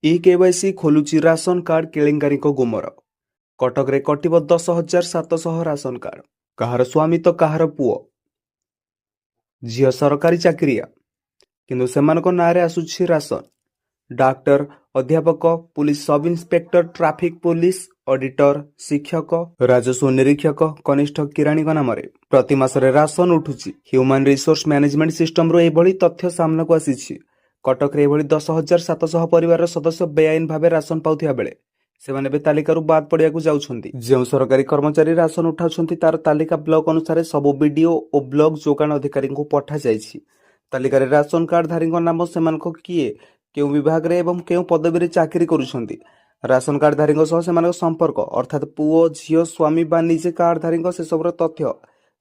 ଇ KYC ଖୋଲୁଛି ration card କେଳେଙ୍କାରୀଙ୍କ ଗୁମର। କଟକରେ କଟିବ 10,700 ରାସନ କାର୍ଡ। କାହାର ସ୍ୱାମୀ ତ କାହାର ପୁଅ, ଝିଅ ସରକାରୀ ଚାକିରିଆ, କିନ୍ତୁ ସେମାନଙ୍କ ନାଁରେ ଆସୁଛି ରାସନ। ଡାକ୍ତର, ଅଧ୍ୟାପକ, police sub inspector, traffic police, auditor, ଶିକ୍ଷକ, ରାଜସ୍ୱ ନିରୀକ୍ଷକ, କନିଷ୍ଠ କିରାଣୀଙ୍କ ନାମରେ ପ୍ରତି ମାସରେ ରାସନ ଉଠୁଛି। ହ୍ୟୁମାନ ରିସୋର୍ସ ମ୍ୟାନେଜମେଣ୍ଟ ସିଷ୍ଟମରୁ ଏଭଳି ତଥ୍ୟ ସାମ୍ନାକୁ ଆସିଛି। କଟକରେ ଏଭଳି 10,700 ପରିବାରର ସଦସ୍ୟ ବେଆଇନ ଭାବେ ରାସନ ପାଉଥିବା ବେଳେ ସେମାନେ ଏବେ ତାଲିକାରୁ ବାଦ୍ ପଡ଼ିବାକୁ ଯାଉଛନ୍ତି। ଯେଉଁ ସରକାରୀ କର୍ମଚାରୀ ରାସନ ଉଠାଉଛନ୍ତି, ତାର ତାଲିକା ବ୍ଲକ ଅନୁସାରେ ସବୁ ବିଡିଓ ଓ ବ୍ଲକ ଯୋଗାଣ ଅଧିକାରୀଙ୍କୁ ପଠାଯାଇଛି। ତାଲିକାରେ ରାସନ କାର୍ଡଧାରୀଙ୍କ ନାମ, ସେମାନଙ୍କ କିଏ କେଉଁ ବିଭାଗରେ ଏବଂ କେଉଁ ପଦବୀରେ ଚାକିରି କରୁଛନ୍ତି, ରାସନ କାର୍ଡଧାରୀଙ୍କ ସହ ସେମାନଙ୍କ ସମ୍ପର୍କ, ଅର୍ଥାତ୍ ପୁଅ, ଝିଅ, ସ୍ୱାମୀ ବା ନିଜେ କାର୍ଡଧାରୀଙ୍କ, ସେସବୁର ତଥ୍ୟ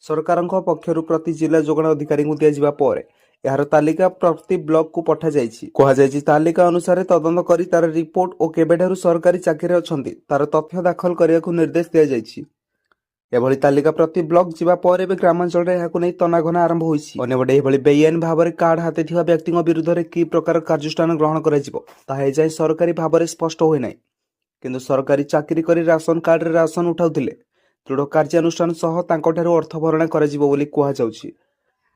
ସରକାରଙ୍କ ପକ୍ଷରୁ ପ୍ରତି ଜିଲ୍ଲା ଯୋଗାଣ ଅଧିକାରୀଙ୍କୁ ଦିଆଯିବା ପରେ ଏହାର ତାଲିକା ପ୍ରତି ବ୍ଲକକୁ ପଠାଯାଇଛି। କୁହାଯାଇଛି, ତାଲିକା ଅନୁସାରେ ତଦନ୍ତ କରି ତାର ରିପୋର୍ଟ ଓ କେବେଠାରୁ ସରକାରୀ ଚାକିରିରେ ଅଛନ୍ତି, ତାର ତଥ୍ୟ ଦାଖଲ କରିବାକୁ ନିର୍ଦ୍ଦେଶ ଦିଆଯାଇଛି। ଏଭଳି ତାଲିକା ପ୍ରତି ବ୍ଲକ ଯିବା ପରେ ଏବେ ଗ୍ରାମାଞ୍ଚଳରେ ଏହାକୁ ନେଇ ତନାଘନା ଆରମ୍ଭ ହୋଇଛି। ଅନ୍ୟପଟେ ଏଭଳି ବେଆଇନ ଭାବରେ କାର୍ଡ ହାତେଇଥିବା ବ୍ୟକ୍ତିଙ୍କ ବିରୁଦ୍ଧରେ କି ପ୍ରକାର କାର୍ଯ୍ୟାନୁଷ୍ଠାନ ଗ୍ରହଣ କରାଯିବ, ତାହା ଏଯାଏଁ ସରକାରୀ ଭାବରେ ସ୍ପଷ୍ଟ ହୋଇନାହିଁ। କିନ୍ତୁ ସରକାରୀ ଚାକିରି କରି ରାସନ କାର୍ଡରେ ରାସନ ଉଠାଉଥିଲେ ଦୃଢ଼ କାର୍ଯ୍ୟାନୁଷ୍ଠାନ ସହ ତାଙ୍କଠାରୁ ଅର୍ଥ ଭରଣା କରାଯିବ ବୋଲି କୁହାଯାଉଛି।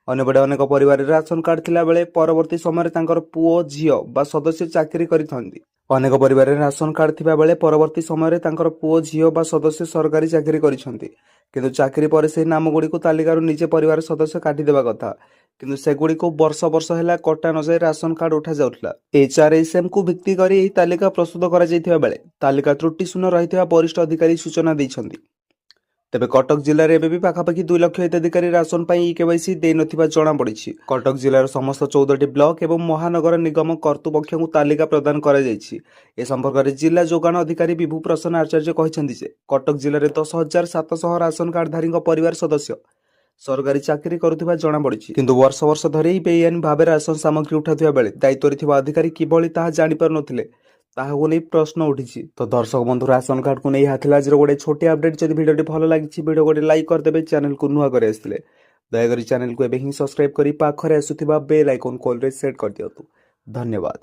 ଅନ୍ୟପଟେ ଅନେକ ପରିବାରରେ ରାସନ କାର୍ଡ ଥିଲାବେଳେ ପରବର୍ତ୍ତୀ ସମୟରେ ତାଙ୍କର ପୁଅ, ଝିଅ ବା ସଦସ୍ୟ ଚାକିରି କରିଥାନ୍ତି। ଅନେକ ପରିବାରରେ ରାସନ କାର୍ଡ ଥିବାବେଳେ ପରବର୍ତ୍ତୀ ସମୟରେ ତାଙ୍କର ପୁଅ, ଝିଅ ବା ସଦସ୍ୟ ସରକାରୀ ଚାକିରି କରିଛନ୍ତି। କିନ୍ତୁ ଚାକିରି ପରେ ସେହି ନାମଗୁଡ଼ିକୁ ତାଲିକାରୁ ନିଜେ ପରିବାର ସଦସ୍ୟ କାଟିଦେବା କଥା। କିନ୍ତୁ ସେଗୁଡ଼ିକୁ ବର୍ଷ ବର୍ଷ ହେଲା କଟା ନଯାଇ ରାସନ କାର୍ଡ ଉଠାଯାଉଥିଲା। ଏଚ୍ଆର୍ଏସ୍ଏମ୍କୁ ଭିତ୍ତି କରି ଏହି ତାଲିକା ପ୍ରସ୍ତୁତ କରାଯାଇଥିବା ବେଳେ ତାଲିକା ତ୍ରୁଟିଶୂନ୍ୟ ରହିଥିବା ବରିଷ୍ଠ ଅଧିକାରୀ ସୂଚନା ଦେଇଛନ୍ତି। ତେବେ କଟକ ଜିଲ୍ଲାରେ ଏବେ ବି ପାଖାପାଖି 2 ଲକ୍ଷ ହିତାଧିକାରୀ ରାସନ ପାଇଁ ଇ କେୱାଇସି ଦେଇନଥିବା ଜଣାପଡ଼ିଛି। କଟକ ଜିଲ୍ଲାର ସମସ୍ତ 14ଟି ବ୍ଲକ ଏବଂ ମହାନଗର ନିଗମ କର୍ତ୍ତୃପକ୍ଷଙ୍କୁ ତାଲିକା ପ୍ରଦାନ କରାଯାଇଛି। ଏ ସମ୍ପର୍କରେ ଜିଲ୍ଲା ଯୋଗାଣ ଅଧିକାରୀ ବିଭୁ ପ୍ରସନ୍ନ ଆଚାର୍ଯ୍ୟ କହିଛନ୍ତି ଯେ କଟକ ଜିଲ୍ଲାରେ 10,700 ରାସନ କାର୍ଡଧାରୀଙ୍କ ପରିବାର ସଦସ୍ୟ ସରକାରୀ ଚାକିରି କରୁଥିବା ଜଣାପଡ଼ିଛି। କିନ୍ତୁ ବର୍ଷ ବର୍ଷ ଧରି ଏହି ବେଆଇନ ଭାବେ ରାସନ ସାମଗ୍ରୀ ଉଠାଉଥିବା ବେଳେ ଦାୟିତ୍ୱରେ ଥିବା ଅଧିକାରୀ କିଭଳି ତାହା ଜାଣିପାରୁନଥିଲେ, ତାହାକୁ ନେଇ ପ୍ରଶ୍ନ ଉଠିଛି। ତ ଦର୍ଶକ ବନ୍ଧୁ, ରାସନ କାର୍ଡକୁ ନେଇ ଏହା ଥିଲା ଆଜିର ଗୋଟେ ଛୋଟିଆ ଅପଡେଟ୍। ଯଦି ଭିଡ଼ିଓଟି ଭଲ ଲାଗିଛି, ଭିଡ଼ିଓ ଗୋଟେ ଲାଇକ୍ କରିଦେବେ। ଚ୍ୟାନେଲକୁ ନୂଆ କରି ଆସିଥିଲେ ଦୟାକରି ଚ୍ୟାନେଲକୁ ଏବେ ହିଁ ସବସ୍କ୍ରାଇବ୍ କରି ପାଖରେ ଆସୁଥିବା ବେଲ୍ ଆଇକନ୍ ଅଲ୍‌ରେ ସେଟ୍ କରିଦିଅନ୍ତୁ। ଧନ୍ୟବାଦ।